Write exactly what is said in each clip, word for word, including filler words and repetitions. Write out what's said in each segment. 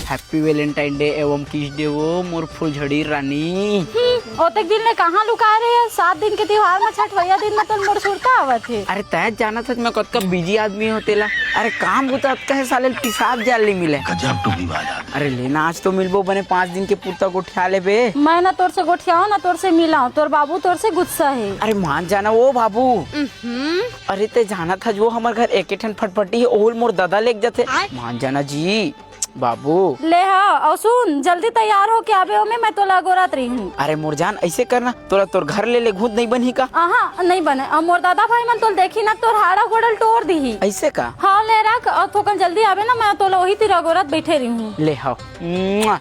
Happy Valentine Day एवं kiss day वो मोर फुलझड़ी रानी। हम्म, ओतेक दिन ले कहाँ लुकाए रहे? सात दिन के तिहार म छठवैया दिन म तोर मोर सुरता आवत हे। अरे तय जानत हस मैं कतका busy आदमी हो तेला। अरे काम बुता अतका हे साले ल पिसाब जाल नइ मिले। गजब टोपी वाला। अरे लेना आज तो मिलबो बने पाँच दिन के पुरता गोठिया लेबे। मैं ना तोर से गोठियाओ ना तोर से मिलाओ, तोर बाबू तोर से गुस्सा हे। अरे मान जाना वो बाबू। हम्म। अरे तय जानत हस वो हमर घर एके ठन फटफटी हे, ओहू ल मोर ददा लेग जथे। मान जाना जी। बाबू। ले हा, अउ सुन, जल्दी तैयार होके आबे ओमे, मैं तोला अगोरत रही हूँ। अरे मोर जान, अइसे करना, तोला तोर घर ले ले घूत नइ बनही का? आहा, नइ बने। अब मोर दादा भाई मन तोल देखी ना, तोर हाड़ा गोड़ल टोर दीही। अइसे का? हाँ, ले रख, अउ थोकन जल्दी आबे ना, मैं तोला ओही तीर अगोरत बइठे रही हूँ। ले हा। मुआ।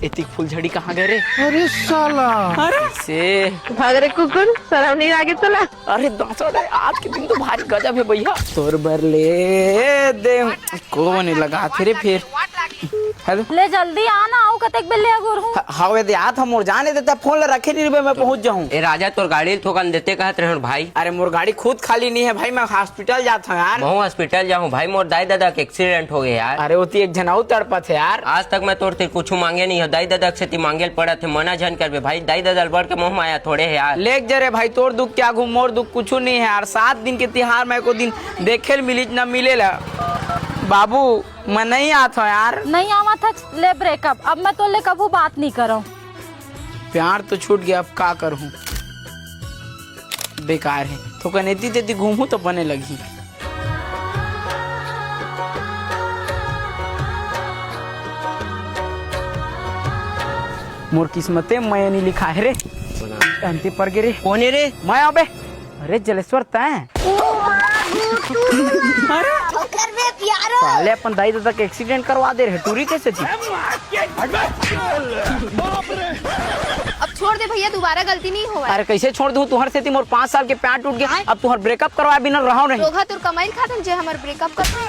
एतिक फुलझड़ी कहाँ गए रे? अरे साला। अरे से। भाग रे कुकुर, शरम नइ लागे तोला? अरे दासड़, आज के दिन तो भारी गजब हे भैया। तोर बर ले दे। कोने लगाथे रे फेर। हेलो। ले जल्दी आ ना, अउ कतेक बेर ले अगोरहूँ। ह-, हवे दे, आत हँव, मोर जान दे, तैं फोन ला रखे नइ रहिबे, मैं पहुँच जाहूँ। ए राजा, तोर गाड़ी ल थोकन देते कहत रहेंव भाई। अरे मोर गाड़ी खुद खाली नइ हे भाई, मैं हॉस्पिटल जात हँव यार। महूँ हॉस्पिटल जाहूँ भाई, मोर दाई ददा के accident हो गे यार। अरे ओती एक झन अउ तड़पत हे यार। आज तक मैं तोर तीर कुछू माँगे नइ हँव, दाई ददा के सेती माँगे ल पड़त हे, मना झन करबे भाई, दाई ददा ल बढ़ के मोह माया थोड़े हे यार। लेग जा रे भाई, तोर दुख के आघू मोर दुख कुछू नइ हे यार। सात दिन के तिहार म एको दिन देखे ल मिलिस न मिले ला। बाबू, मैं नइ आत हँव यार। नइ आवत हस, ले breakup, अब मैं तोर ले कभू बात नइ करँव। प्यार तो छूट गे, अब का करहूँ? बेकार हे, थोकन एती तेती घूमहूँ त बने लगही। मोर किस्मते म मया नइ लिखाय हे रे। अंते पर गे रे। कोन हे रे? मैं अबे। अरे जलेश्वर तैं? अरे साले अपन दाई ददा के accident करवा दे रहे, टूरी के सेती। अब छोड़ दे भैया, दोबारा गलती नइ होवय। अरे कइसे छोड़ दूँ? तुँहर सेती मोर पाँच साल के प्यार टूट गे। अब तुँहर breakup करवाय बिना रहँव नहीं। रोगहा तोर कमाई ल खाथन जे हमर breakup करथे।